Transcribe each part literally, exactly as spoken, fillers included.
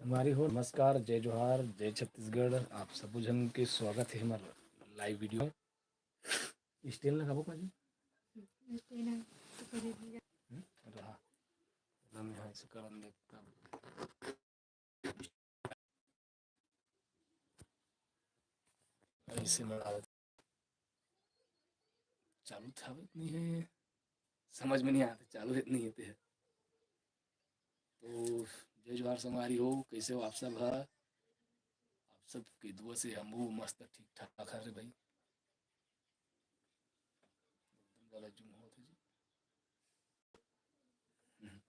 संगवारी हो, नमस्कार, जय जोहार, जय छत्तीसगढ़। आप सबो झन के स्वागत हे हमर live video में। Stand लगाबो का जी? Stand है, तो कर ही दिया। हम्म, रहा। हम यहाँ ऐसे करन देखता। ऐसे में डाल। चालू था नहीं है, समझ में नहीं आता, चालू है नहीं है ते है। तो जय जोहार संगवारी हो, कैसे हो आप सब ह? आप सब के दुआ से हमहू मस्त ठीक ठाक हन रे भाई। एकदम ज्यादा zoom होत हे जी। हम्म।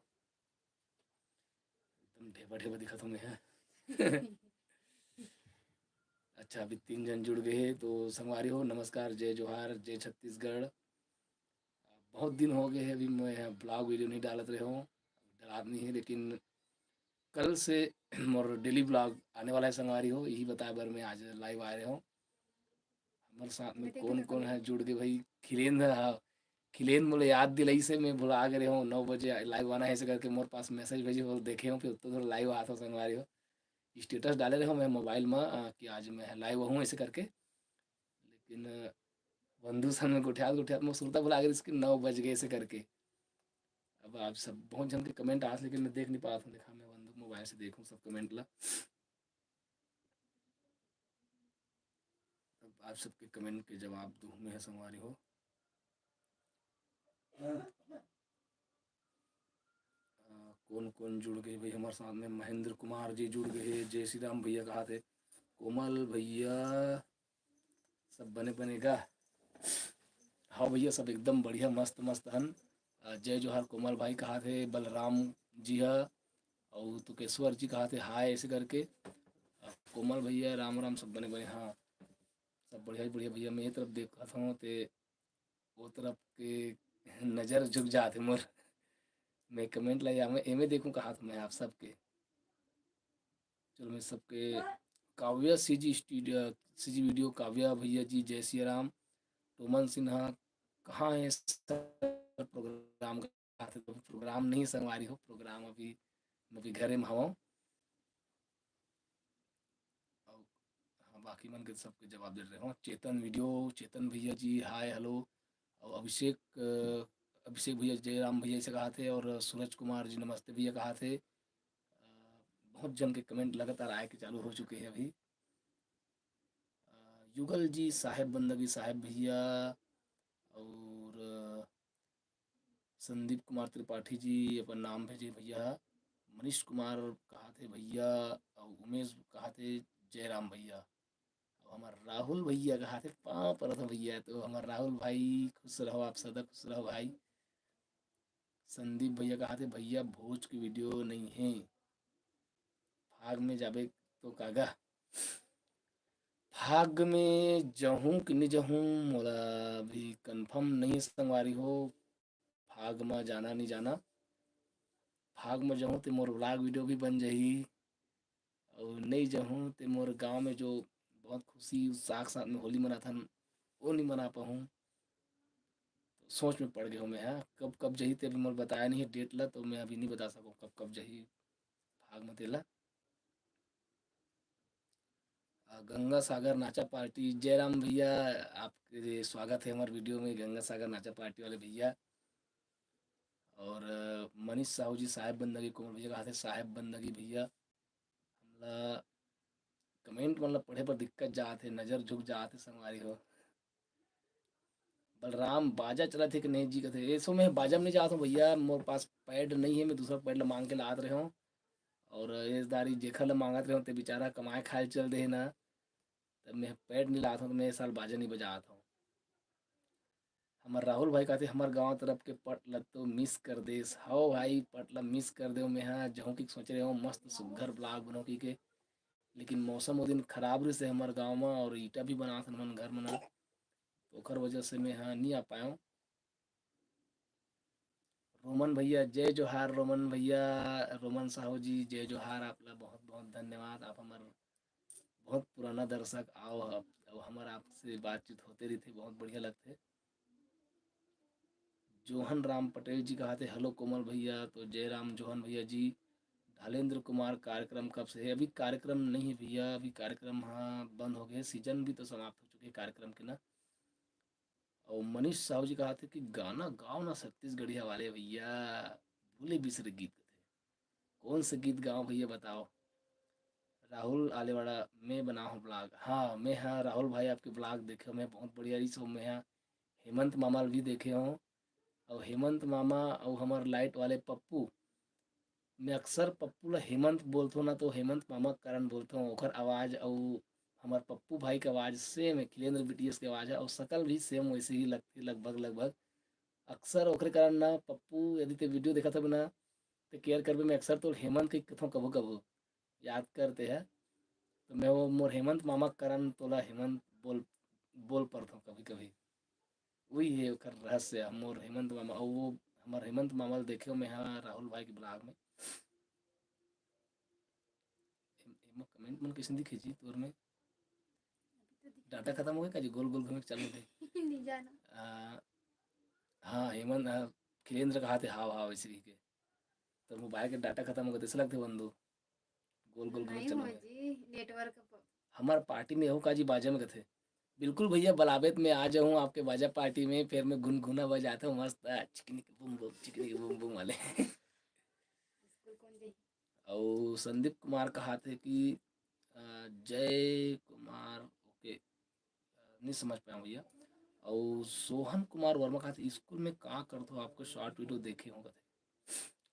एकदम ढेबा ढेबा दिखत हों मैं ह। अच्छा, अभी तीन झन जुड़ गे हे, तो संगवारी हो, नमस्कार, जय जोहार, जय छत्तीसगढ़। बहुत दिन हो गे हे, अभी मैं ह vlog video नहीं डालत रहे हों, डालत नहीं हे, लेकिन कल से मोर daily vlog आने वाला हे संगवारी हो, यही बताए बर मैं आज live आए रहे हों। हमर साथ में मैं देख कौन लेता कौन हूँ। है जुड़ के भाई, खिलेन ह, हाँ, खिलेन मोला याद दिलाइस हे, मैं भुला गे रहे हों, नौ बजे live आना है ऐसे करके मोर पास message भेजे हों, देखे हों, फिर उत्तो थोड़ा live आत हों संगवारी हो। Status डाले रहे हों मैं mobile में, अ, कि आज मैं live हूँ ऐसे करके, लेकिन, अ, बंधु सन में गोठियात गोठियात मोर सुरता भुला गे रहिस कि नौ बज गे ऐसे करके। अब आप सब बहुत झन के comment आत, लेकिन मैं देख नहीं पात हों, देखा मैं बंधु mobile से देखूँ सब comment ला। अब आप सबके comment के जवाब दूँ मैं ह संगवारी हो। अ, कौन कौन जुड़ गे भाई हमर साथ में? महेंद्र कुमार जी जुड़ गे हे, जय श्री राम भैया कहाथे, कोमल भैया सब बने बने का? हाँ भैया, सब एकदम बढ़िया, मस्त मस्त हन। अ, जय जोहार कोमल भाई कहाथे, बलराम जी ह, अउ तुकेश्वर जी कहाथे hi ऐसे करके। अ, कोमल भैया राम राम, सब बने बने। हाँ, सब बढ़िया बढ़िया भैया, मैं ये तरफ देखत हों ते वो तरफ के नजर झुक जात हे मोर। मैं comment ला या मैं एमे देखूँ कहात हों मैं आप सबके। चलो मैं सबके Kavya CG studio, CG video Kavya भैया जी, जय सिया राम। टोमन सिन्हा, कहाँ हे सर program? कहाथे तो program नहीं संगवारी हो, program अभी, अभी घरे में हवं। अउ हाँ, बाकी मन के सबके जवाब दे रहे हों। चेतन video, चेतन भैया जी hi hello। अउ अभिषेक, अ, अभिषेक भैया, जय राम भैया ऐसे कहाथे, अउ सूरज कुमार जी नमस्ते भैया कहाथे। अ, बहुत झन के comment लगातार आए के चालू हो चुके हे अभी। अ, युगल जी साहेब बंदगी साहेब भैया, अउ संदीप कुमार त्रिपाठी जी अपन नाम भेजे भैया ह। मनीष कुमार कहाथे भैया, अउ उमेश कहाथे जय राम भैया, अउ हमर राहुल भैया कहाथे पाँव परत हों भैया। तो हमर राहुल भाई खुश रहो, आप सदा खुश रहो भाई। संदीप भैया कहाथे भैया भोज के video नहीं हे, फाग में जाबे तो कागा? फाग में जहूँ कि नहीं जहूँ, मोला अभी confirm नहीं हे संगवारी हो, फाग में जाना नहीं जाना। फाग में जहूँ ते मोर vlog video भी बन जाही, अउ नहीं जहूँ ते मोर गाँव में जो बहुत खुशी उत्साह के साथ में होली मनाथन, वो नहीं मना पाहूँ। तो सोच में पड़ गे हों मैं ह, कब कब जही ते अभी मोर बताया नहीं हे date ला, तो मैं अभी नहीं बता सकूँ कब कब जही फाग में तेला। अ, गंगा सागर नाचा party, जयराम भैया, आपके स्वागत हे हमर video में, गंगा सागर नाचा party वाले भैया। अउ, अ, मनीष साहू जी, साहेब बंदगी, कोमल भैया कहाथे साहेब बंदगी भैया। हमला comment मन ला पढ़े बर दिक्कत जात हे, नजर झुक जात हे संगवारी हो। बलराम, बाजा चलत हे कि नहीं जी कथे। एसो मैं बाजा में नहीं जात हों भैया, मोर पास pad नहीं हे, मैं दूसरा pad ला मांग के लात रहे हों। अउ ए दारी जेखर ला मांगत रहे हों, ते बेचारा कमाए खाए चल दे हे ना, तब मैं pad नहीं लात हों, तो मैं ए साल बाजा नहीं बजात हों। हमर राहुल भाई कहाथे, हमर गांव तरफ के पट ला तो miss कर देस। हव भाई, पट ला miss कर देव मैं ह, जहूँ कि सोच रहे हों, मस्त सुग्घर vlog बनों कहिके, लेकिन मौसम ओ दिन खराब रहिस हे हमर गांव म, अउ ईंटा भी बनात हन हमन घर म ना, ओकर वजह से मैं ह नी आ पाएंव। रोमन भैया, जय जोहार रोमन भैया, रोमन साहू जी, जय जोहार, आप ला बहुत बहुत धन्यवाद, आप हमर बहुत पुराना दर्शक आव ह, अब हमर आपसे बातचीत होते रहिथे, बहुत बढ़िया लगथे। जोहन राम पटेल जी कहाथे, "Hello कोमल भैया।" तो जय राम जोहन भैया जी, हलेंद्र कुमार, कार्यक्रम कब से है? अभी कार्यक्रम नहीं है भैया, अभी कार्यक्रम, हाँ, बंद हो गए, सीजन भी तो समाप्त हो चुके हैं कार्यक्रम के ना। और मनीष साहू जी कहा थे कि गाना गाओ ना छत्तीसगढ़िया वाले भैया, भूले बिसरे गीत थे। कौन से गीत गाओ भैया, बताओ। राहुल आलेवाड़ा, मैं बना हूँ ब्लॉग। हाँ, मैं, हाँ, राहुल भाई, आपके ब्लॉग देखे हूँ मैं, बहुत बढ़िया रही सो। मैं, हाँ, हेमंत मामा भी देखे हूँ, और हेमंत मामा और हमार लाइट वाले पप्पू, मैं अक्सर पप्पू ला हेमंत बोलथों ना, तो हेमंत मामा करण बोलथों। ओकर आवाज़ और हमार पप्पू भाई के आवाज़ सेम है, खिलेंद्र बीटीएस के आवाज़ है, और शकल भी सेम वैसे ही लगती, लगभग, लगभग। अक्सर ओकरे कारण ना पप्पू, यदि ते वीडियो देखत हबे ना, ते केयर करबे, मैं अक्सर तो हेमंत के कथों कभू कभू, याद करते हैं। तो मैं वो मोर हेमंत मामा करण तोला हेमंत बोल, बोल पड़थों कभी कभी। वही है ओकर रहस्य, मोर हेमंत मामा। और वो हमार हेमंत मामा ल देखे मैं, हाँ, राहुल भाई के ब्लॉग में। एम-, एमा कमेंट मन कैसे दिखे जी तोर में? डाटा खत्म हो गया का जी? गोल गोल घूमे के चालू होथे। नहीं जाना। आ, हाँ, हेमंत, आ, खिलेंद्र कहा थे, हाव, हाव, ऐसे कहिके। तो मोबाइल के डाटा खत्म हो गया, तो ऐसे लगते बंधु। गोल गोल घूमे के नहीं चालू हो होथे। जी, नेटवर्क प- हमार पार्टी में हो का जी बाजा में कथे। बिल्कुल भैया, बलाबे त मैं आ जाऊँ आपके बाजा पार्टी में, फिर मैं गुनगुना बजाता हूँ मस्त, आ, चिकनी के बूम बूम, चिकनी के बूम बूम वाले। स्कूल कौन जाही? और संदीप कुमार कहा थे कि, अ, जय कुमार, ओके, अ, नहीं समझ पाया भैया। और सोहन कुमार वर्मा कहा थे, स्कूल में का करथो, आपको शॉर्ट वीडियो देखे हों कथे।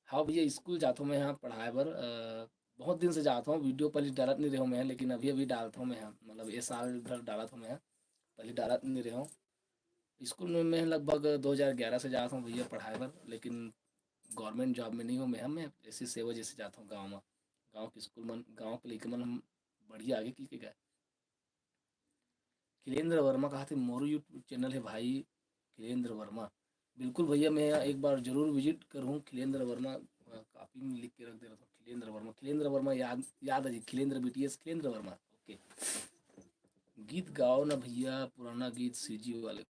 हाँ भैया, स्कूल जाथों मैं, हाँ, पढ़ाए बर। अ, बहुत दिन से जाथों, वीडियो पहली डालत नहीं रहो मैं, लेकिन अभी अभी डालथों मैं, हाँ, मतलब ये साल भर डालथों मैं, हाँ, पहली डालत नहीं रहो। स्कूल में मैं लगभग दो हज़ार ग्यारह से जाथों भैया पढ़ाए बर, लेकिन गवर्नमेंट जॉब में नहीं हूँ मैं, हाँ, मैं ऐसी सेवा जैसे जाथों गाँव में, गाँव के स्कूल मन, गाँव के लइका मन हम बढ़िया आगे की के गए। खिलेंद्र वर्मा कहा थे, मोरो YouTube चैनल है भाई, खिलेंद्र वर्मा। बिल्कुल भैया, मैं एक बार जरूर विजिट करूँ खिलेंद्र वर्मा, अ, कॉपी में लिख के रख दे रहा था, खिलेंद्र वर्मा, खिलेंद्र वर्मा याद, याद है जी, खिलेंद्र बीटीएस, खिलेंद्र वर्मा, ओके। गीत गाओ ना भैया, पुराना गीत सीजी वाले। अ,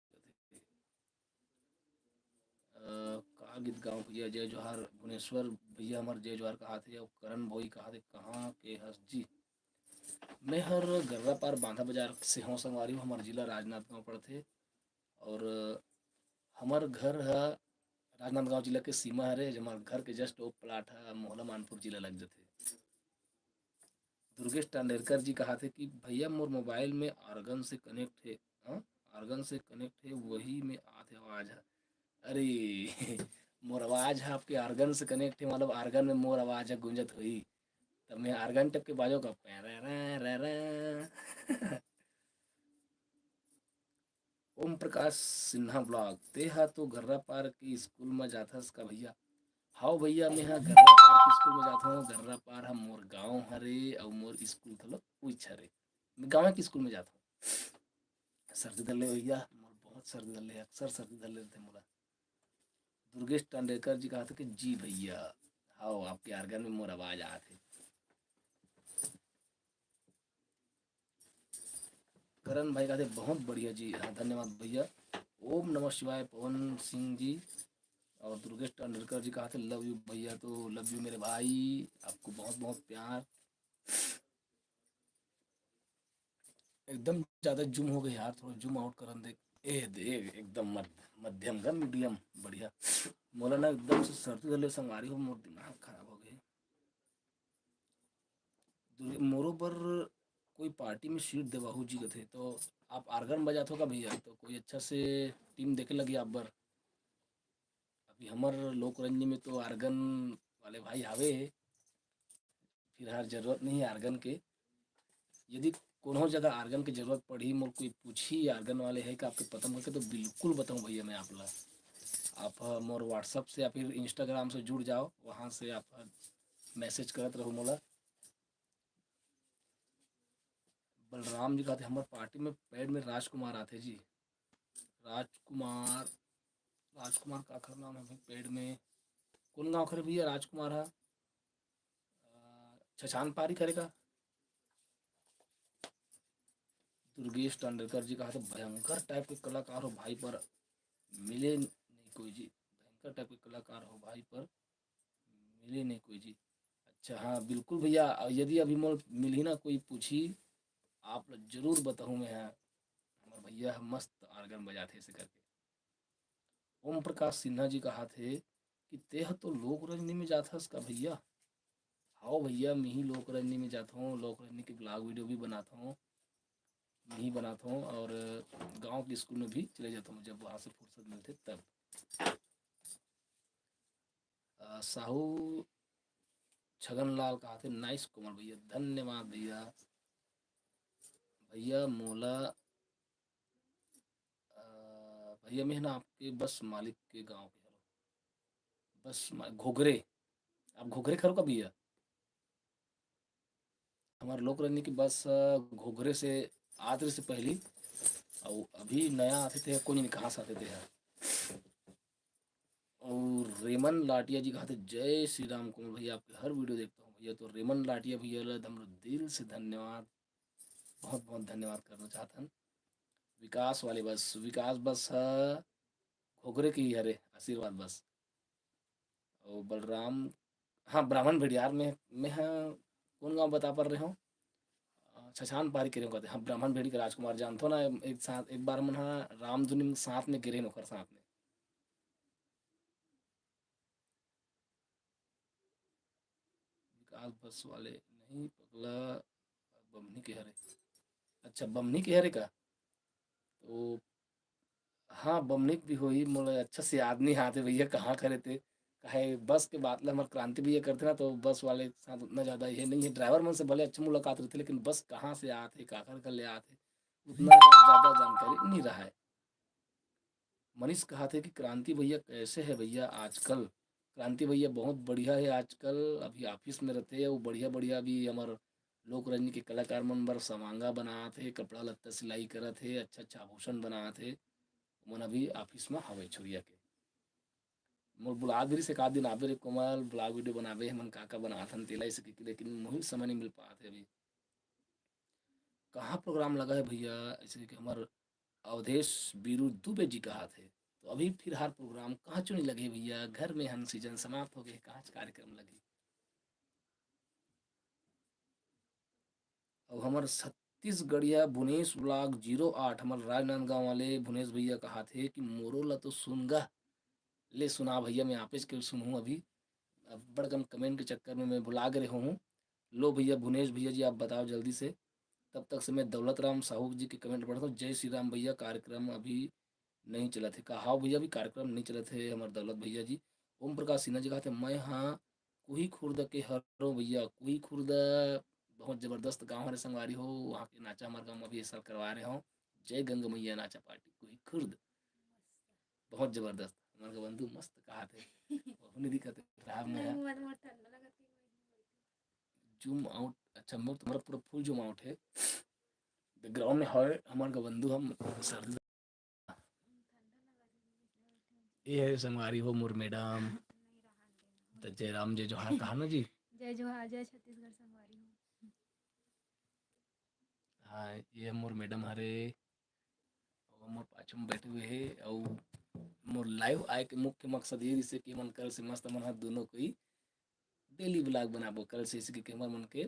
का गीत गाओ भैया, जय जोहार, गुणेश्वर भैया हमार जय जोहार कहा थे, और करण भोई कहा थे, कहाँ के हस जी? मैं हर गर्रापार बांधा बाजार से हूँ संगवारी हो, हमार जिला राजनांदगांव पड़थे और हमार घर ह राजनांदगांव जिला के सीमा हरे, हमार घर के just ओ प्लाट ह मोहला मानपुर जिला लग जथे। दुर्गेश टांडेरकर जी कहा थे कि भैया मोर मोबाइल में ऑर्गन से कनेक्ट है, हाँ? ऑर्गन से कनेक्ट है, वही में आथे आवाज है। अरे मोर आवाज है आपके ऑर्गन से कनेक्ट है, मतलब ऑर्गन में मोर आवाज है गूंजत हुई, तब मैं ऑर्गन टप के बाजो का पै रै रै रै रै। ओम प्रकाश सिन्हा ब्लॉग, ते हा तो गर्रा पार के स्कूल में जाथस का भैया? हाव भैया, मैं हा गर्रा पार के स्कूल में जाथों। गर्रा पार हा मोर गांव हरे अउ मोर स्कूल घलो उइच हरे। मैं गांव के स्कूल में जाथों। सर्दी धर ले भैया, मोर बहुत सर्दी धर ले, अक्सर सर्दी धर लेथे मोला। दुर्गेश टांडेकर जी कहा थे कि जी भैया, हाव, आपके आर्गन में मोर आवाज आथे। करण भाई कहते बहुत बढ़िया जी, हाँ, धन्यवाद भैया। ओम नमः शिवाय पवन सिंह जी। और दुर्गेश टंडरकर जी कहा थे लव यू भैया, तो लव यू मेरे भाई, आपको बहुत बहुत प्यार। एकदम ज़्यादा जूम हो गए यार, थोड़ा जूम आउट करन दे। ए दे, एकदम मध-, मध्यम का मीडियम, बढ़िया। मोला ना एकदम से सर्दी धर ले संगवारी हो, मोर दिमाग खराब हो गए। दुर्गे-, मोरो बर कोई पार्टी में सीट देवाहू जी कथे, तो आप आर्गन बजाथो का भैया? तो कोई अच्छा से टीम देखे लगी आप बर। अभी हमर लोकरंजनी में तो आर्गन वाले भाई हावे, फिलहाल जरूरत नहीं है आर्गन के। यदि कोनो जगह आर्गन के जरूरत पड़ही, मोर कोई पूछही आर्गन वाले है कि आपके पता करके, तो बिल्कुल बताऊँ भैया मैं आप ला। आप, अ, मोर WhatsApp से या फिर Instagram से जुड़ जाओ, वहाँ से आप, अ, मैसेज करत रहो मोला। बलराम जी कहते हमर पार्टी में पैड में राजकुमार आथे जी। राजकुमार, राजकुमार काखर नाम है भाई पैड में? कौन गाँव खरे भैया राजकुमार हा? अ, छछान पारी करे का? दुर्गेश टांडेकर जी कहा था भयंकर टाइप के कलाकार हो भाई, पर मिले नहीं कोई जी। भयंकर टाइप के कलाकार हो भाई, पर मिले नहीं कोई जी। अच्छा, हाँ, बिल्कुल भैया, यदि अभी मोल मिलही ना कोई पूछी, आप ला जरूर बताहूँ मैं, हाँ, हमर भैया ह मस्त organ बजाथे ऐसे करके। ओम प्रकाश सिन्हा जी कहाथे कि "तेह तो लोक रंजनी में जाथस का भैया?" हव भैया, मिही लोक रंजनी में जाथों, लोक रंजनी के vlog video भी बनाथों, मिही बनाथों और गाँव के स्कूल में भी चले जाथों, जब वहाँ से फुर्सत मिलथे तब। अ, साहू छगन लाल कहाथे, "Nice कोमल भैया, धन्यवाद भैया।" भैया मोला, अ, भैया मैं ना आपके बस मालिक के गाँव के हरो। बस मा-, घोघरे, आप घोघरे के हरो का भैया? हमार लोक रंजनी के बस, अ, घोघरे से आत रहिसे पहली, अउ अभी नया आथे ते कोई नहीं, कहाँ से आथे ते ह। अउ रेमन लाटिया जी कहाथे, "जय श्री राम कोमल भैया, आपके हर video देखता हूँ भैया।" तो रेमन लाटिया भैया ला हमरो दिल से धन्यवाद, बहुत बहुत धन्यवाद करना चाहत हन। विकास वाले बस, विकास बस ह घोघरे के ही हरे, आशीर्वाद बस। अउ बलराम, हाँ, ब्राह्मण भेड़ियार में, मैं ह कोन गाँव बता पर रहे हो? अ, छछान पारी के रहे हो कहते, हाँ, ब्राह्मण भेड़ी के राजकुमार जानथो ना, एक साथ, एक बार मन ह रामधुनी में साथ में गिरे ओकर साथ में। विकास बस वाले नहीं, पगला बमनी के हरे। अच्छा, बमनी के हरे का? तो हाँ, बमनी के भी होही, मोला अच्छा से याद नहीं आते भैया, कहाँ करे थे। काहे बस के बात ला हमर क्रांति भैया करथे ना, तो बस वाले के साथ उतना ज़्यादा ये नहीं है। ड्राइवर मन से भले अच्छा मुलाकात रहिथे, लेकिन बस कहाँ से आत हे, काकर घर ले आत हे, उतना ज़्यादा जानकारी नहीं रहा है। मनीष कहाथे कि "क्रांति भैया कैसे है भैया आजकल?" क्रांति भैया बहुत बढ़िया है आजकल, अभी office में रहिथे, वो बढ़िया-बढ़िया अभी हमर लोक रंजनी के कलाकार मन बर समांगा बनात हे, कपड़ा लत्ता सिलाई करत हे, अच्छा-अच्छा आभूषण बनात हे। ओमन अभी office में हवे छुरिया के। मोर बुला भी रहिसे, "एक आध दिन आबे रे कोमल, vlog video बनाबे, हमन का-का बनात हन तेला," ऐसे कहिके, लेकिन मोही समय नहीं मिल पात हे अभी। "कहाँ program लगा है भैया?" ऐसे कहिके हमर अवधेश बीरू दुबे जी कहाथे। तो अभी फिलहाल program कहाँ चो नहीं लगे भैया, घर में हन, season समाप्त हो गए, कहाँ च कार्यक्रम लगे? अब हमर छत्तीसगढ़िया भुनेश vlog zero आठ, हमर राजनांदगांव वाले भुनेश भैया कहाथे कि "मोरो ला तो सुनगा।" ले सुना भैया, मैं आपेच के सुनहूँ अभी। अब बड़कन comment के चक्कर में मैं भुला गे रहे हूँ। लो भैया, भुनेश भैया जी, आप बताओ जल्दी से। तब तक से मैं दौलत राम साहू जी के comment पढ़ता हूँ। "जय श्री राम भैया, कार्यक्रम अभी नहीं चलत हे का?" हाँ भैया, अभी कार्यक्रम नहीं चलत हे, हमर दौलत भैया जी। ओम प्रकाश सिन्हा जी कहाथे, "मैं हाँ कुही खुर्द के हरो भैया।" कुही खुर्द बहुत जबरदस्त गाँव हरे संगवारी हो, वहाँ के नाचा हमर गाँव में अभी ए साल करवा रहे हो। जय गंगा मैया नाचा party कुही खुर्द, बहुत जबरदस्त। हमर का बंधु मस्त कहाथे, वहू नहीं दिखत हे, राम में है। नहीं, मत, मत, ठंडा लगत हे। Zoom out, अच्छा, मोर तुम्हारा पूरा full zoom out है। Background में हर हमर का बंधु हम सर्दी। ये है संगवारी हो मोर madam। त जय राम, जय जोहार कहा ना जी। जय जोहार, जय छत्तीसगढ़ संगवारी हो। हाँ, ये मोर madam हरे, वो मोर पाछू में बैठे हुए हे, अउ मोर live आए के मुख्य मकसद ये रिहिसे कि मन कल से मस्त मन ह दोनों कोई daily vlog बनाबो, कल से, ऐसे कि हमर मन के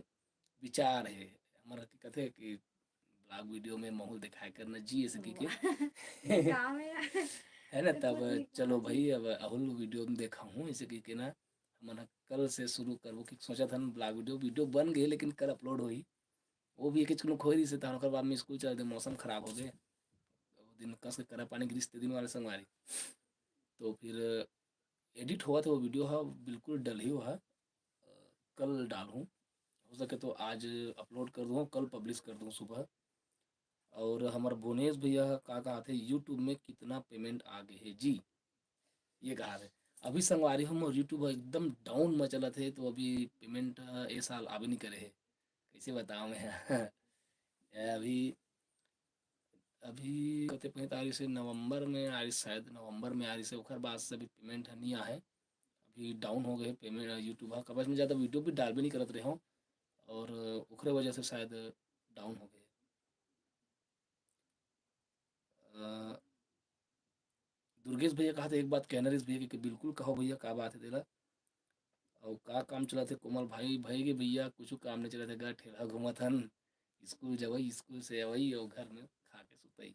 विचार हे, हमर के कथे कि vlog video में माहौल दिखाए करना जी, ऐसे कि के। वाह। ये काम है यार। है ना, ये तब बहुत नीक चलो बात है। भाई, अब अहुल video में देखा हूँ, ऐसे कि के ना, हमन ह कल से शुरू करबो कि सोचत हन vlog video, video बन गए लेकिन कल upload होही। वो भी एक चुनुक होई रहिसे, तहन ओकर बाद में स्कूल चल दे, मौसम खराब हो गए। वो दिन कस के करा पानी गिरिस ते दिन वाले संगवारी। तो फिर edit होवत हे वो video ह, बिल्कुल डलही वो ह। अ, कल डालहूँ, हो सके तो आज upload कर दूँ, कल publish कर दूँ सुबह। और हमर भुनेश भैया ह का कहाथे, YouTube में कितना payment आ गए हे जी, ये कहा रहे। अभी संगवारी हो मोर YouTube ह एकदम down में चलत हे, तो अभी payment ह ए साल आबे नहीं करे हे, कैसे बताओ मैं। अभी, अभी कते पहले आ रहिसे, नवंबर में आ रहिसे, शायद नवंबर में आ रहिसे, ओकर बाद से अभी payment ह नहीं आहे। अभी down हो गए payment, YouTube ह, काबर मैं ज़्यादा video भी डालबे नहीं करत रहे हूँ, और ओकरे वजह से शायद down हो गए। अ, दुर्गेश भैया कहाथे, "एक बात कहना रिहिस भैया," कि बिल्कुल कहो भैया, का बात है तेला। अउ का काम चलत हे कोमल भाई? भई गे भैया, कुछु काम नइ चलत हे गा, ठेला घूमत हन। स्कूल जवई, स्कूल से अवई अउ घर में खा के सुतई।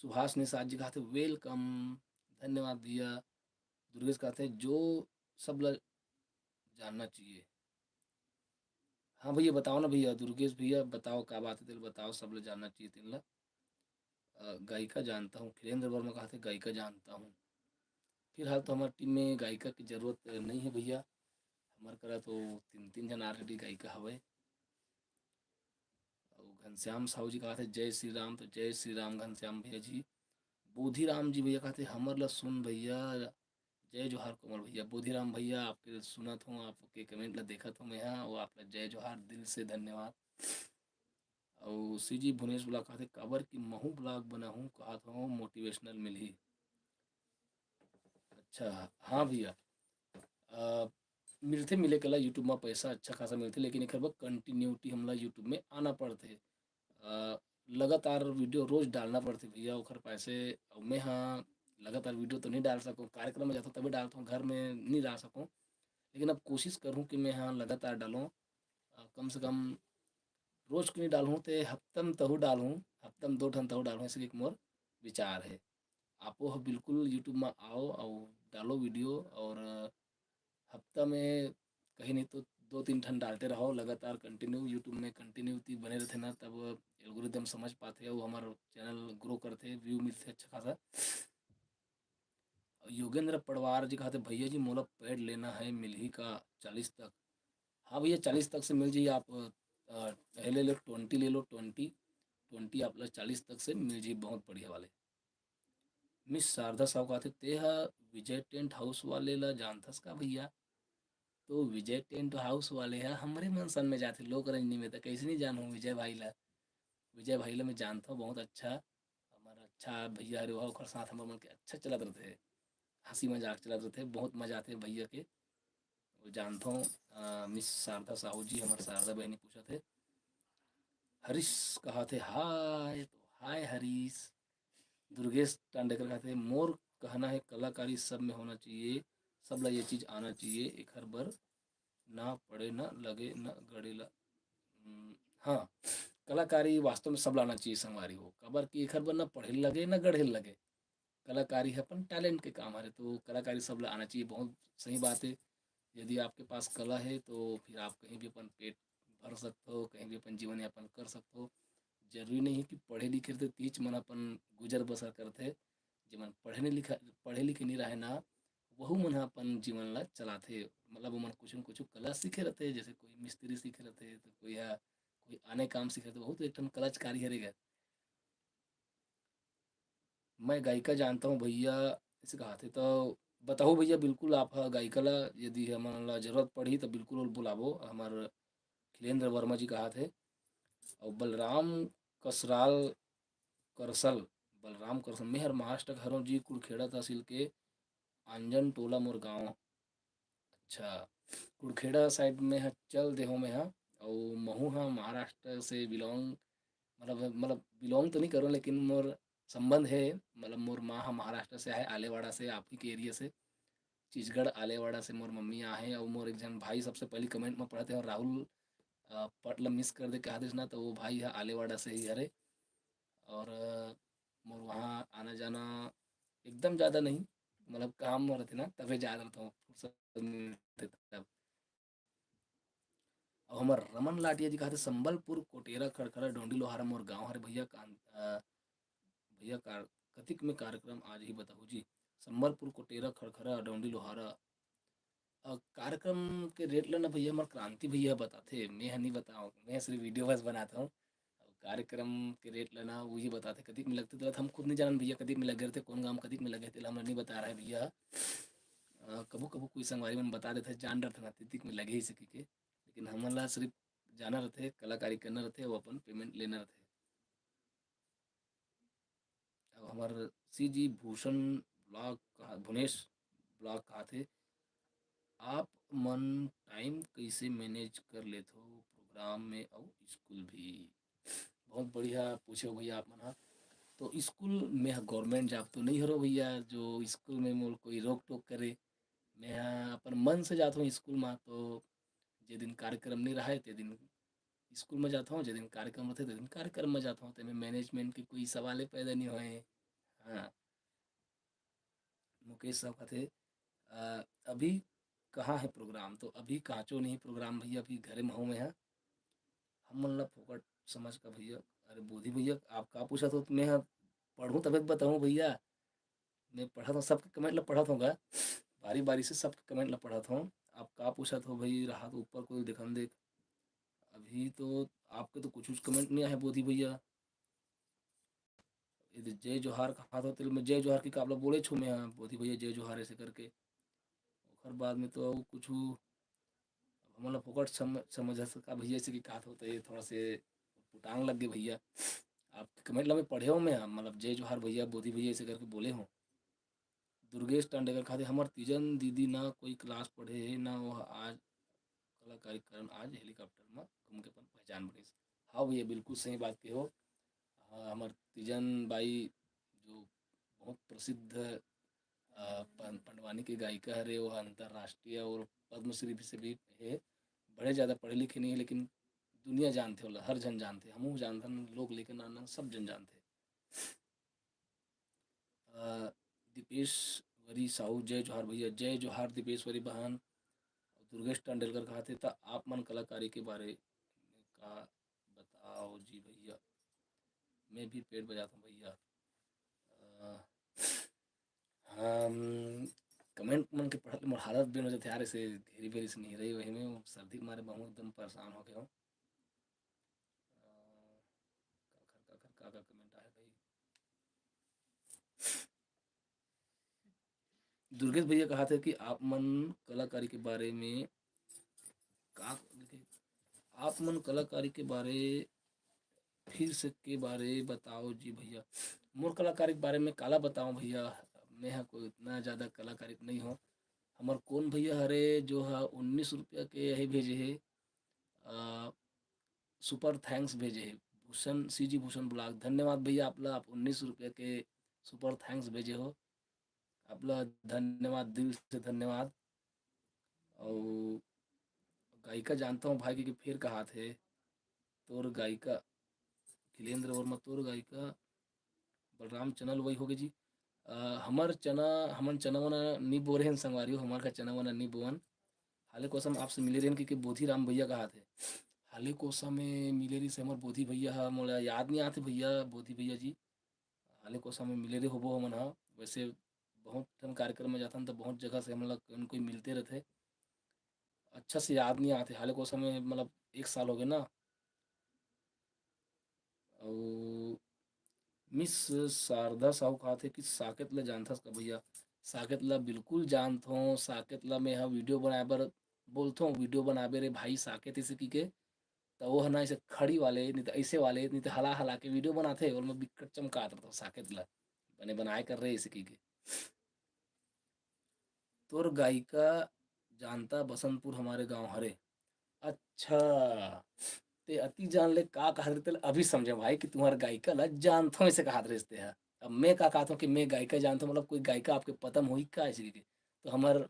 सुभाष निषाद जी कहत हे, "Welcome।" धन्यवाद भैया। दुर्गेश कहत हे, "जो सब ला जानना चाहिए।" हाँ भैया, बताओ ना भैया, दुर्गेश भैया, बताओ का बात हे, तेला बताओ, सब ला जानना चाहिए तेन ला। अ, गायिका जानता हूँ, खिलेंद्र वर्मा कहत हे, "गायिका जानता हूँ।" फिलहाल तो हमार टीम में गायिका के जरूरत नहीं है भैया, हमार करा तो तीन, तीन झन already गायिका हवय। अउ घनश्याम साहू जी कहत हे, "जय श्री राम।" तो जय श्री राम घनश्याम भैया जी। बोधिराम जी भैया कहत हे, "हमर ला सुन भैया।" जय जोहार कोमल भैया। बोधिराम भैया, आपके सुनत हूँ, आपके comment ला देखत हूँ मैं हा, वो आप ला जय जोहार, दिल से धन्यवाद। अउ सीजी भुनेश vlog कहत हे, "काबर कि महू vlog बनाहूँ, कहत हूँ motivational मिलही।" अच्छा, हाँ भैया, अ, मिलथे, मिले के ला YouTube में पैसा अच्छा खासा मिलथे, लेकिन एकर बर continuity हमला YouTube में आना पड़थे। अ, लगातार video रोज डालना पड़थे भैया, ओखर पासे। अउ मैं हा लगातार video तो नहीं डाल सकूँ, कार्यक्रम में जाता हूँ तभी डालता हूँ, घर में नहीं डाल सकूँ, लेकिन अब कोशिश करूँ कि मैं हा लगातार डालूँ। अ, कम से कम रोज के नहीं डालूँ, ते हफ्ता में तहु डालूँ, हफ्ता में दो ठन तहु डालूँ, ऐसे एक मोर विचार है। आपो ह बिल्कुल YouTube में आओ अउ डालो video, और हफ्ता में कहीं नहीं तो दो तीन ठन डालते रहो लगातार, continue। YouTube में continuity बने रहते ना, तब algorithm समझ पाते, वो हमार channel grow करते, view मिलते अच्छा खासा। योगेंद्र पड़वार जी कहते, "भैया जी, मोला pad लेना है, मिलही का चालीस तक?" हाँ भैया, चालीस तक से मिल जाइए आप। अ, ले लो, ट्वेंटी ले लो, ट्वेंटी, ट्वेंटी आप ला चालीस तक से मिल जाइए, बहुत बढ़िया वाले। मिस शारदा साहू कहते, "ते ह विजय टेंट हाउस वाले ला जानथस का भैया?" तो विजय टेंट हाउस वाले ह हमरे मनसन में जाथे, लोक रंजनी में, त कैसे नहीं जानहूँ विजय भाई ला? विजय भाई ला मैं जानता हूँ, बहुत अच्छा, हमारा अच्छा भैया हरे, ओकर साथ हमर मन के अच्छा चलत रहते, हंसी मजाक चलत रहते, बहुत मजा आते भैया के। वो जानता हूँ, अ, मिस शारदा साहू जी, हमार शारदा बहनी पूछत हे। हरीश कहत हे, "हाय।" तो हाय हरीश। दुर्गेश टांडेकर कहत हे, "मोर कहना है, कलाकारी सब में होना चाहिए, सब ला ये चीज आना चाहिए, एखर बर ना पढ़े, ना लगे, ना गढ़े ला।" हम्म, हाँ, कलाकारी वास्तव में सब ला आना चाहिए संगवारी हो, काबर कि एखर बर ना पढ़े लगे, ना गढ़े लगे। कलाकारी ह अपन talent के काम हरे, तो कलाकारी सब ला आना चाहिए, बहुत सही बात है। यदि आपके पास कला है, तो फिर आप कहीं भी अपन पेट भर सकते हो, कहीं भी अपन जीवन यापन कर सकते हो। जरूरी नहीं है कि पढ़े लिखे रहते, तीच मन अपन गुजर बसर करते। जेमन पढ़े नहीं लिखा, पढ़े लिखे नहीं रहे ना, वहू मन ह अपन जीवन ला चलाथे। मतलब ओमन कुछ न कुछ कला सीखे रहते, जैसे कोई मिस्त्री सीखे रहते, तो कोई ह, कोई आने काम सीखे रहते, वहू तो एक ठन कलाकारी हरे गा। "मैं गायिका जानता हूँ भैया," ऐसे कहाथे। तो बताओ भैया, बिल्कुल आप ह गायिका ला, यदि हमन ला जरूरत पड़ही तो बिल्कुल ओला बुलाबो। हमार खिलेंद्र वर्मा जी कहाथे। अउ बलराम कसराल, करसल, बलराम करसल, "मैं हर महाराष्ट्र के हरों जी, कुरखेड़ा तहसील के आंजन टोला मोर गाँव।" अच्छा, कुरखेड़ा side में ह, चल देहो मैं ह, अउ महू ह महाराष्ट्र से belong, मतलब, मतलब belong तो नहीं करूँ, लेकिन मोर संबंध है, मतलब मोर माँ ह महाराष्ट्र से आहे, आलेवाड़ा से, आप ही के area से, चिचगढ़ आलेवाड़ा से मोर मम्मी आहे, अउ मोर एक झन भाई सबसे पहली comment में पढ़ते हैं, राहुल, अ, पट ला miss कर दे कहा देस ना, तो वो भाई ह आलेवाड़ा से ही हरे, और, अ, मोर वहाँ आना जाना एकदम ज़्यादा नहीं, मतलब काम में रहते ना, तबे जात रहता हूँ, फुर्सत मिलते तब। अब हमार रमन लाटिया जी कहते, "संबलपुर, कोटेरा, खड़खड़ा, डोंडी लोहारा मोर गाँव हरे भैया, कान-, अ, भैया कार-, कतिक में कार्यक्रम आज ही बताहू जी।" संबलपुर, कोटेरा, खड़खड़ा, डोंडी लोहारा। अ, कार्यक्रम के rate ला ना भैया, हमार क्रांति भैया बताथे, मैं ह नहीं बताओ, मैं सिर्फ video बस बनाता हूँ। अउ कार्यक्रम के rate ला ना वही बताथे, कतिक में लगथे, तेला हम खुद नहीं जानन भैया, कतिक में लगे रहथे, कौन गाँव कतिक में लगे, तेला हमला नहीं बता रहा है भैया। अ, कभू कभू कोई संगवारी मन बता देथे, जान डरथे ना, कतिक में लगे ही सके के, लेकिन हमन ला सिर्फ जाना रहथे, कलाकारी करना रहथे, वो अपन payment लेना रहथे। अब हमार सीजी भूषण vlog कहा, भुनेश vlog कहाथे, "आप मन time कैसे manage कर लेथो program में अउ स्कूल भी?" बहुत बढ़िया पूछे हो भैया आप मन हा। तो स्कूल में ह, government job तो नहीं हरो भैया, जो स्कूल में मोर कोई रोक टोक करे। मैं ह अपन मन से जात हूँ स्कूल म, तो जे दिन कार्यक्रम नहीं रहे, ते दिन स्कूल में जात हूँ, जे दिन कार्यक्रम रहते, ते दिन कार्यक्रम में जात हूँ, तेमे management के कोई सवाले पैदा नहीं होए। हाँ, मुकेश साहब कहते, "अ, अभी कहाँ है प्रोग्राम?" तो अभी काचो नहीं प्रोग्राम भैया, अभी घरे में हूँ मैं ह। हमन ला फोकट समझ का भैया। अरे बोधी भैया, आप का पूछत हो? मैं ह पढ़ूँ तबे तो बताऊँ भैया। मैं पढ़त हूँ, सबके comment ला पढ़त हूँ गा, बारी बारी से सबके comment ला पढ़त हूँ। आप का पूछत हो भाई, रहा तो ऊपर कोई देखन देख। अभी तो आपके तो कुछ कुछ comment नहीं आए बोधी भैया। ये दे जय जोहार कहा था, तेल में जय जोहार की काबला बोले छू मैं, हाँ, बोधी भैया जय जोहार ऐसे करके। ओकर बाद में तो कुछ अब हमन ला फोकट सम-, समझ सका भैया, ऐसे कि का होता है, थोड़ा से पुटांग लग गए भैया। आपके comment ला मैं पढ़े हूँ मैं, मतलब जय जोहार भैया, बोधी भैया ऐसे करके बोले हूँ। दुर्गेश टंडेकर खाते, "हमर तीजन दीदी ना कोई class पढ़े हे, ना वो आज कलाकारी करन, आज helicopter में घूम के अपन पहचान बनिस।" हाँ भैया, बिल्कुल सही बात कहे हो। हाँ, हमर तीजन बाई जो बहुत प्रसिद्ध, अ, पं-, पंडवानी के गायिका हरे, वो अंतर्राष्ट्रीय और पद्मश्री भी से भी हे। बड़े ज़्यादा पढ़े लिखे नहीं है, लेकिन दुनिया जानथे ओला, हर झन जानथे, हमहू जानथन, लोग लेके नान नान सब झन जानथे। अ, दीपेश्वरी साहू, जय जोहार भैया, जय जोहार दीपेश्वरी बहन। दुर्गेश टंडेलकर कहा थे, "त आप मन कलाकारी के बारे में का बताओ जी भैया, मैं भी पेट बजाता हूँ भैया।" अ, हम comment मन के पढ़त मोर हालत बेन हो जाथे यार, ऐसे घेरी बेरी से नहीं रही, वही में सर्दी के मारे बहुत एकदम परेशान हो गया हूँ। अ, काखर, काखर, का, का comment आए भाई? दुर्गेश भैया कहा थे कि आप मन कलाकारी के बारे में का, आप मन कलाकारी के बारे फिर से के बारे बताओ जी भैया। मोर कलाकारी के बारे में काला बताओ भैया, मैं ह कोई उतना ज़्यादा कलाकारी नहीं हो। हमर कौन भैया हरे जो ह उन्नीस रुपया के यही भेजे हे, अ, super thanks भेजे हे भूषण, C G भूषण ब्लॉग। धन्यवाद भैया आप ला, आप उन्नीस रुपया के super thanks भेजे हो, आप ला धन्यवाद, दिल से धन्यवाद। अउ गायिका जानता हूँ भाई के, के फेर कहा थे तोर गायिका खिलेंद्र वर्मा, तोर गायिका बलराम चैनल वही होगे जी। अ, हमर चना, हमन चना वना नी बो रहेन संगवारी हो, हमर का चना वना नी बोवन। हाले कोसम आपसे मिले रहेन कि, कि बोधी राम भैया कहा थे। हाले कोसम में मिले रहिस हमर बोधी भैया ह, मोला याद नहीं आते भैया, बोधी भैया जी। हाले कोसम में मिले रहे होबो हमन ह। वैसे बहुत ठन कार्यक्रम में जाथन त बहुत जगह से हमन ला कोई न कोई मिलते रहथे। अच्छा से याद नहीं आते, हाले कोसम में मतलब एक साल हो गए ना। अउ मिस शारदा साहू कहा थे कि साकेत ला जानथस का भैया? साकेत ला बिल्कुल जानथों। साकेत ला मैं ह वीडियो बनाए बर बोलथों, वीडियो बनाबे रे भाई साकेत, ऐसे की के, त वो ह ना ऐसे खड़ी वाले, नहीं तो ऐसे वाले, नहीं तो हला हला के वीडियो बनाथे, और मैं बिकट चमकात रहता साकेत ला, बने बनाए कर रहे ऐसे की के। तोर गायिका जानता बसंतपुर हमारे गांव हरे। अच्छा, ते अति जान ले का कहत रहे, तेला अभी समझे भाई कि तुम्हार गायिका ला जानथों, ऐसे कहत रहिस ते ह। अब मैं का कहत हूँ कि मैं गायिका जानथों, मतलब कोई गायिका आपके पता में होई का ऐसे की? तो हमर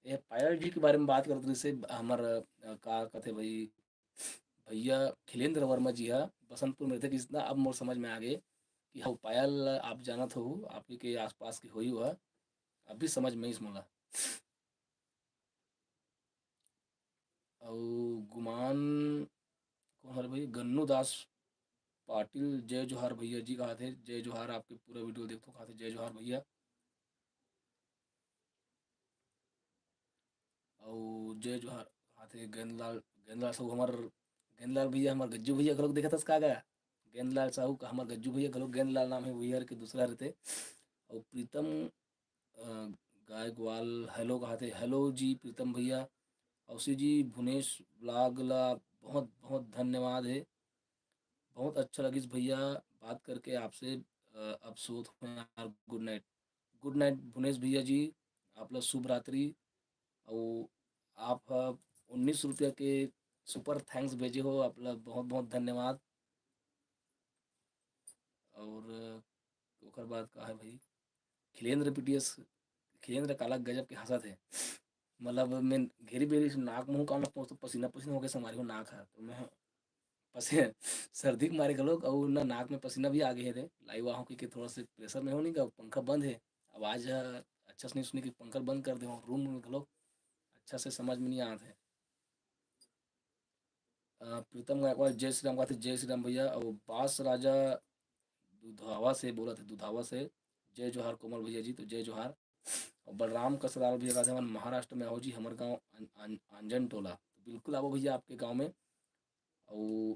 ये पायल जी के बारे में बात करत रहिस हे, हमर, अ, का कहते भाई, भैया खिलेंद्र वर्मा जी ह बसंतपुर में रहते, कितना अब मोर समझ में आ गए कि हाँ, पायल आप जानत हो, आप ही के आसपास के होई हुआ, अभी समझ में इस मोला। अउ गुमान कौन हरे भाई? गन्नू दास पाटिल, जय जोहार भैया जी कहा थे। जय जोहार, आपके पूरा वीडियो देखथों कहा थे, जय जोहार भैया। अउ जय जोहार कहा थे गेंदलाल, गेंदलाल साहू हमर, गेंदलाल भैया हमर गज्जू भैया घलोक देखत हस का गा? गेंदलाल साहू का हमर गज्जू भैया घलोक, गेंदलाल नाम है भैया के दूसरा रहते। अउ प्रीतम अ, गायकवाल हेलो कहा थे। हेलो जी प्रीतम भैया, औसी जी भुनेश ब्लॉग ला बहुत बहुत धन्यवाद है, बहुत अच्छा लगिस भैया बात करके आपसे। अ, अब सोत हूँ यार, गुड नाइट। गुड नाइट भुनेश भैया जी, आप ला शुभ रात्रि। अउ आप ह उन्नीस रुपया के सुपर थैंक्स भेजे हो, आप ला बहुत बहुत धन्यवाद। और ओकर बाद का है भाई, खिलेंद्र पीटीएस, खिलेंद्र काला गजब के हंसत हे। मतलब मैं घेरी बेरी से नाक मुंह कान ला पोंछत हंव, पसीना पसीना हो गे संगवारी हो नाक ह। तो मैं पसे-, सर्दी के मारे घलोक अउ ना नाक में पसीना भी आ गे हे रे, live आहूं कहिके थोड़ा से pressure में हो नहीं गा, पंखा बंद हे, आवाज ह अच्छा से नहीं सुनी कि पंखा बंद कर दे हो, room में घलोक अच्छा से समझ में नहीं आत हे। अ, प्रीतम गायकवाड़ जय श्री राम कहत हे, जय श्री राम भैया। अउ बास राजा दुधावा से बोलत हे, दुधावा से, जय जोहार कोमल भैया जी, तो जय जोहार। अउ बलराम कसराल भैया कहत हे, हमन महाराष्ट्र में आहो जी, हमर गांव अन-, अन-, अंजन टोला। तो बिल्कुल आबो भैया आपके गांव में। अउ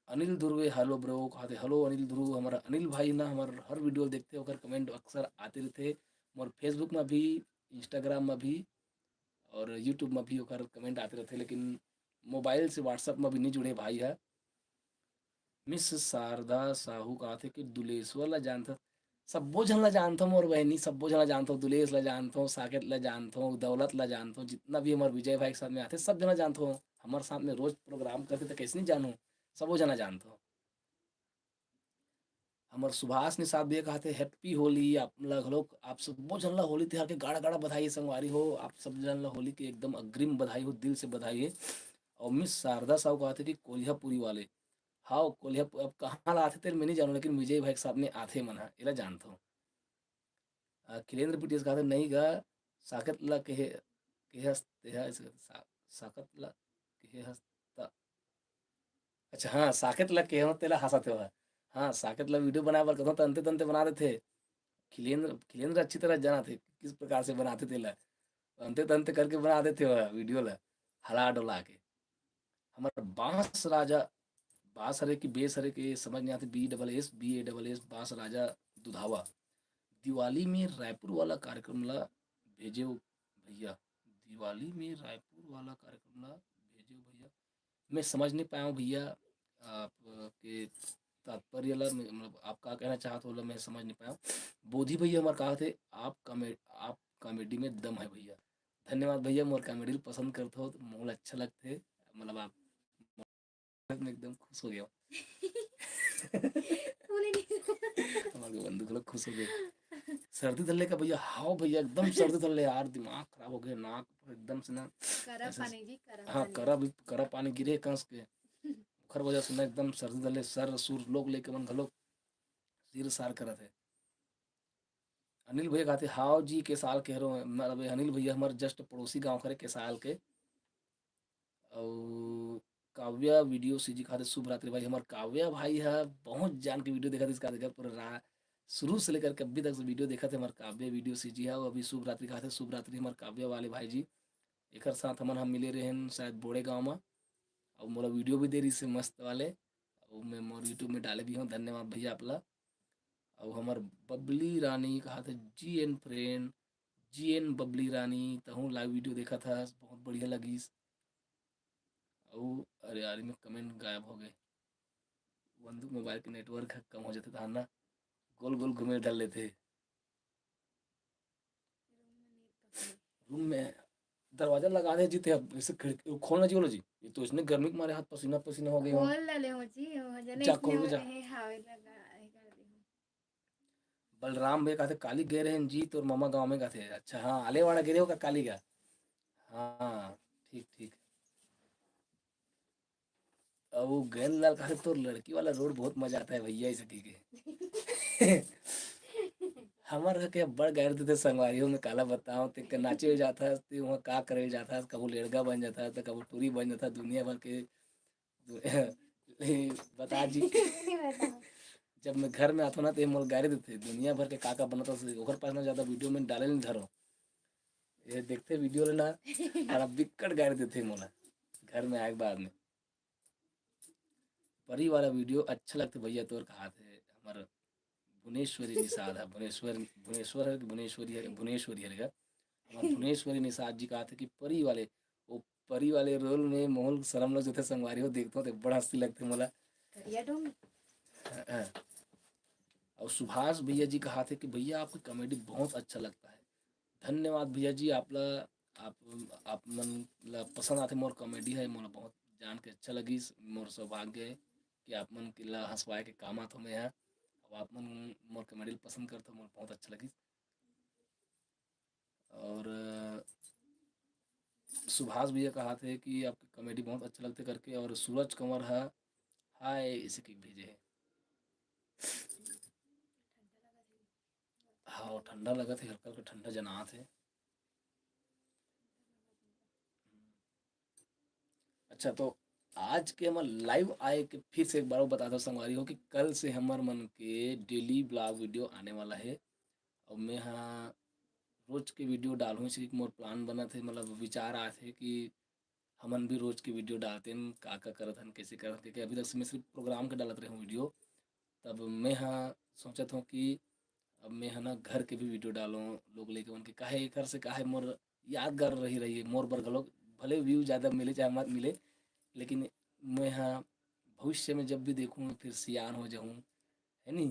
अनिल ध्रुवे, hello bro कहत हे, hello अनिल ध्रुव, हमर अनिल भाई ना, हमर हर video ल देखथे, ओकर comment अक्सर आते रहिथे, मोर Facebook में भी, Instagram में भी और YouTube में भी ओकर comment आते रहिथे, लेकिन mobile से WhatsApp में भी नहीं जुड़े भाई ह। मिस शारदा साहू कहत हे कि दुलेश्वर ला जानथस? सब्बो झन ला जानथों मोर बहिनी, सब्बो झन ला जानथों, दुलेश ला जानथों, साकेत ला जानथों, दौलत ला जानथों, जितना भी हमर विजय भाई के साथ में आथे, सब झन ला जानथों। हमर साथ में रोज program करथे, त कइसे नहीं जानहूं? सबो झन ला जानथों। हमर सुभाष निषाद भैया कहत हे, happy होली। आप ला घलोक, आप सब्बो झन ला होली तिहार के गाड़ा-गाड़ा बधाई हे संगवारी हो। आप सब झन ला होली के एकदम अग्रिम बधाई हो, दिल से बधाई हे। अउ मिस शारदा साहू कहत हे कि कोलिहापुरी वाले। हाव, कोलिहापुर, अब कहाँ ला आथे तेला मैं नहीं जानों, लेकिन विजय भाई के साथ में आथे मन ह, एला जानथों। अ, खिलेंद्र पीटीएस कहत हे, नहीं गा, साकेत ला कहे, कहे हस, तेहा, सा-, साकेत ला कहे हस, त-, अच्छा, हाँ, साकेत ला कहे हो, तेला हंसाथे हो। हाँ, साकेत ला video बनाए बर कथों, त अंते तंते बना देथे। खिलेंद्र, खिलेंद्र अच्छी तरह जानथे, किस प्रकार से बनाथे तेला। अंते तंते करके बना देथे हो video ला, हला डोला के। हमर बांस राजा, बांस हरे कि बेस हरे के समझ नहीं आते, B double S, B A double S, बांस राजा दुधावा। दिवाली में रायपुर वाला कार्यक्रम ला भेजेव भैया, दिवाली में रायपुर वाला कार्यक्रम ला भेजेव भैया। मैं समझ नहीं पाया हूँ भैया, आपके तात्पर्य ला, मैं, मतलब, आप का कहना चाहत हो, ला मैं समझ नहीं पाया हूँ। बोधी भैया हमार कहा थे, आप कॉमे-, आप comedy में दम है भैया। धन्यवाद भैया, मोर comedy ल पसंद करत हो, तो मोला अच्छा लगथे, मतलब, आप मैं एकदम खुश हो गया हूँ। बोले नहीं। हमारे बंधु लोग खुश हो गए। सर्दी धर ले का भैया? हाव भैया, एकदम सर्दी धर ले यार, दिमाग खराब हो गया, नाक एकदम से ना करा ऐसे पानी जी, करा हाँ, पानी। करा भी, करा पानी गिरे कंस के। ओखर वजह से ना एकदम सर्दी धर ले, सर सुर लोग लेके मन घलोक सिर सार करत है। अनिल भैया कहते, हाव जी, के साल के हरो, मतलब, अनिल भैया हमारे just पड़ोसी गांव करे के साल के। अउ काव्या वीडियो सीजी कहते, शुभ रात्रि भाई। हमार काव्या भाई है, बहुत जान के video देखत हे, इसका देखा पूरा रा-, शुरू से लेकर के अभी तक से video देखत हे हमार काव्या वीडियो सीजी है। अउ अभी शुभ रात्रि कहते, शुभ रात्रि हमार काव्या वाले भाई जी। एकर साथ हमन हम मिले रहेन शायद बोड़े गांव में, अउ मोला video भी दे रही से मस्त वाले, अउ मैं मोर YouTube में डाले भी हूँ। धन्यवाद भैया आप ला। अउ हमर बबली रानी कहत हे, "G N friend, G N Babli रानी, तहूँ live video देखत हस, बहुत बढ़िया लगिस।" अउ अरे यार, एमे comment गायब हो गए। बंधु मोबाइल के network ह कम हो जाथे, तहान ना गोल गोल घूमे धर लेथे। रूम में दरवाजा लगा दे जी, ते अब ऐसे खिड़की खोलना जी, बोलो जी, ये तो इसने गर्मी के मारे हाथ पसीना पसीना हो गए हो। खोल डाले हो जी, हो जने जा, इसने खोल के हो जा। रहे, हावे लगा, ये कर दे हो। बलराम भैया कहते, "काली गए रहेन जी तोर ममा गाँव में," कहते। "अच्छा, हाँ, आलेवाड़ा गए रहे हो का काली का?" हाँ, ठीक, ठीक। अब वो गैंद लाल कहते, "तोर लड़की वाला role बहुत मजा आता है भैया," ऐसे कह के। हमर के बड़ गायर देथे संगवारी हो, मैं काला बताओ, ते के नाचे जात हस, ते वहाँ का करे जात हस, कभू लेड़गा बन जात हस, तो कभू टूरी बन जात हस, दुनिया भर के बता जी। जब मैं घर में आथों ना, तो ये मोल गारी देथे, दुनिया भर के का का बनत हस, ओकर पास ना ज्यादा video में डाले नहीं धरो। ये देखते video ले ना, और अब बिक्कट गारी देथे मोला घर में आए के बाद में। परी वाला video अच्छा लगथे भैया तोर, कहाथे हमर भुनेश्वरी निषाद है, भुनेश्वर, भुनेश्वर है कि भुनेश्वरी है, भुनेश्वरी है का? हमर भुनेश्वरी निषाद जी कहाथे कि परी वाले, वो परी वाले role में मोहन शर्म लग जाथे संगवारी हो, देखथों ते बड़ा हंसी लगथे मोला। करिया डोंग। हाँ, हाँ। और सुभाष भैया जी कहाथे कि भैया आपकी comedy बहुत अच्छा लगता है। धन्यवाद भैया जी, आप ला, आप, आप मन ला पसंद आथे मोर comedy है, मोला बहुत जान के अच्छा लगिस, मोर सौभाग्य है कि आप मन के ला हंसवाए के काम आथों मैं हा। अब आप मन मोर comedy ला पसंद करथो, मोला बहुत अच्छा लगिस। और, अ, सुभाष भैया कहाथे कि आपके comedy बहुत अच्छा लगथे करके, और सूरज कंवर ह हाय इसे कि भेजे हे। हाँ, ठंडा लगत हे, हल्का हल्का ठंडा जनात हे। अच्छा, तो आज के हमर live आए के फिर से एक बार बता दो संगवारी हो कि कल से हमर मन के daily vlog video आने वाला है। और मैं हाँ रोज के video डालूँ, इसे मोर plan बनत हे, मतलब विचार आत हे कि हमन भी रोज के video डालते हैं, का का करत हन, कैसे करत हन, क्योंकि अभी तक से मैं सिर्फ program के डालत रहे हूँ video। तब मैं हाँ सोचत हूँ कि अब मैं है ना घर के भी video डालूँ, लोग लेके उनके काहे घर से काहे मोर यादगार रही रही है मोर बर घलो, भले view ज़्यादा मिले चाहे मत मिले, लेकिन मैं हाँ भविष्य में जब भी देखूँ फिर सियान हो जाऊँ, है नी?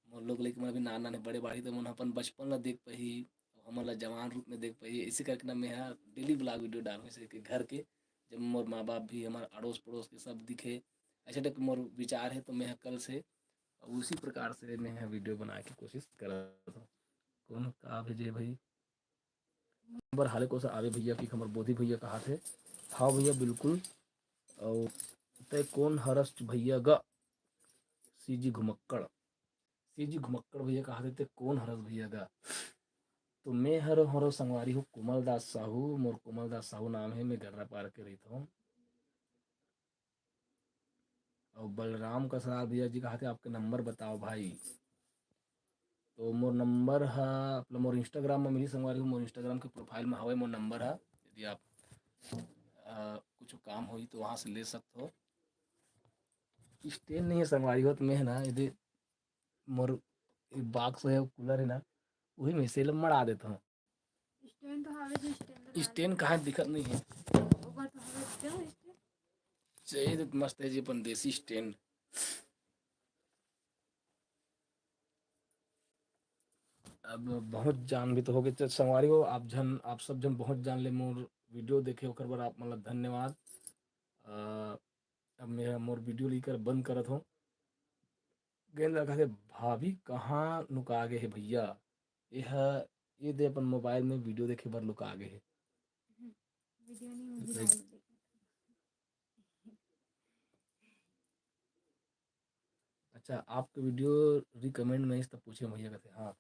मोर लोग लेके मन अभी नान नान हे, बड़े बाढ़ी तो मन अपन बचपन ला देख पाही, हमन ला जवान रूप में देख पाही। इसी करके ना मैं हाँ daily vlog video डालूँ, इसे कि घर के जब मोर माँ बाप भी, हमार अड़ोस पड़ोस के सब दिखे, ऐसे type के मोर विचार है। तो मैं हाँ कल से उसी प्रकार से मैं हाँ video बनाए के कोशिश करत हूँ। कौन का भेजे भाई? नंबर हाले कोसा आवे भैया कि हमर बोधी भैया कहाथे। हाँ भैया बिल्कुल। और तय कौन हरस भैया गा? सीजी घुमक्कड़, सीजी घुमक्कड़ भैया कहाथे, तय कौन हरस भैया गा? तो मैं हरो हरो संगवारी हूँ कोमल दास साहू, मोर कोमल दास साहू नाम है, मैं गर्रा पार के रहता हूँ। और बलराम कसरार भैया जी कहाथे, आपके नंबर बताओ भाई। तो मोर नंबर ह, मतलब मोर Instagram में मिली संगवारी हो, मोर Instagram के profile में हवे मोर नंबर ह, यदि आप अ, कुछ काम होई तो वहाँ से ले सकते हो। Stand नहीं है संगवारी हो, तो मैं है ना यदि मोर box है, cooler है ना, वही में से मड़ा देता हूँ। Stand तो हवे जो stand लगा stand कहाँ दिखत नहीं है। ओकर तो हवे जो stand। चाहिए तो मस्त है जी अपन देसी stand। अब बहुत जान भी तो हो गए, तो संगवारी हो, आप जन, आप सब जन बहुत जान ले मोर video देखे, ओकर बर आप मन ला धन्यवाद। अ, अब मेरा मोर video लेकर बंद करत हूँ। गेंद रखा थे, भाभी कहाँ लुका गे हे भैया? ये ह, ये दे अपन mobile में video देखे बर लुका गे हे। Video नहीं होगी, live देखे। अच्छा, आपके video recommend में इस तब पूछे भैया कहते, हाँ।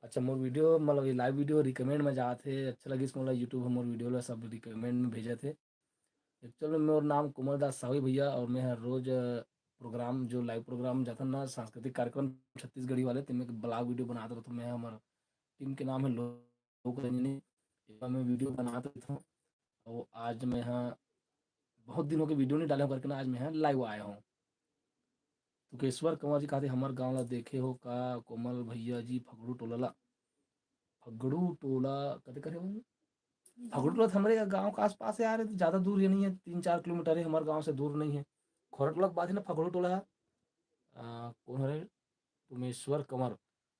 अच्छा, मोर video, मतलब ये live video recommend में जात हे, अच्छा लगिस मोला, YouTube ह मोर video ला सब recommend में भेजत हे। Actual में मोर नाम कोमल दास साहू भैया, और मैं हर रोज, अ, program, जो live program जाथन ना, सांस्कृतिक कार्यक्रम छत्तीसगढ़ी वाले, तेमे के vlog video बनात रहथों। मैं, हमर team के नाम है लोक रंजनी, एमा मैं video बनात रहथों। और आज मैं हाँ बहुत दिन हो गए video नहीं डाले हूँ करके ना, आज मैं हाँ live आया हूँ। तुकेश्वर कंवर जी कहाथे, हमर गांव ला देखे हो का कोमल भैया जी, फगड़ू टोला ला? फगड़ू टोला कते करे हो? फगड़ू टोला तो हमरे गांव के आसपास है यार, ज़्यादा दूर ये नहीं है, तीन चार किलोमीटर है, हमारे गांव से दूर नहीं है। खोरटोला के बाद है ना फगड़ू टोला है। आ, कौन हरे? टुमेश्वर कंवर।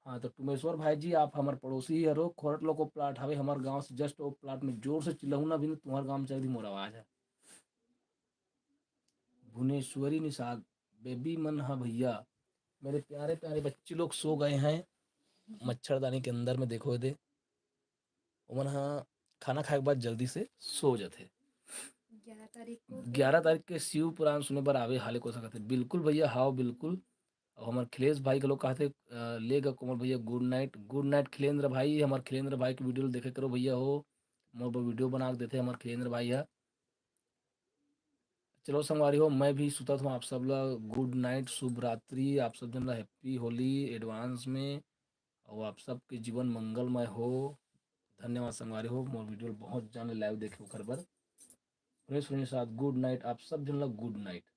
हाँ, तो टुमेश्वर भाई जी, आप हमारे पड़ोसी ही हरो। खोरटोला को plot हवे हमारे गांव से just वो plot में, जोर से चिल्लाऊ ना भी, तुम्हारे गांव में चल दी मोर आवाज़ है। भुवनेश्वरी निषाद, बेबी मन हा भैया, मेरे प्यारे प्यारे बच्चे लोग सो गए हैं मच्छरदानी के अंदर में, देखो दे, ओमन हा खाना खाए के बाद जल्दी से सो जाथे। ग्यारह तारीख को ग्यारह तारीख के शिव पुराण सुने बर आवे हाले को सकत है। बिल्कुल भैया, हाव बिल्कुल। और हमार खिलेश भाई के लोग कहते, अ, ले गा कोमल भैया, good night, good night Khilendra भाई। हमार खिलेंद्र भाई के video देखे करो भैया हो, मोर बर video बना के देते हमार खिलेंद्र भाई है। चलो संगवारी हो, मैं भी सुतत हूँ। आप सब ला good night, शुभ रात्रि, आप सब जन ला happy होली advance में, और आप सबके जीवन मंगलमय हो। धन्यवाद संगवारी हो, मोर video बहुत जाने live देखे ओकर बर। सुनील साथ good night, आप सब जन ला good night।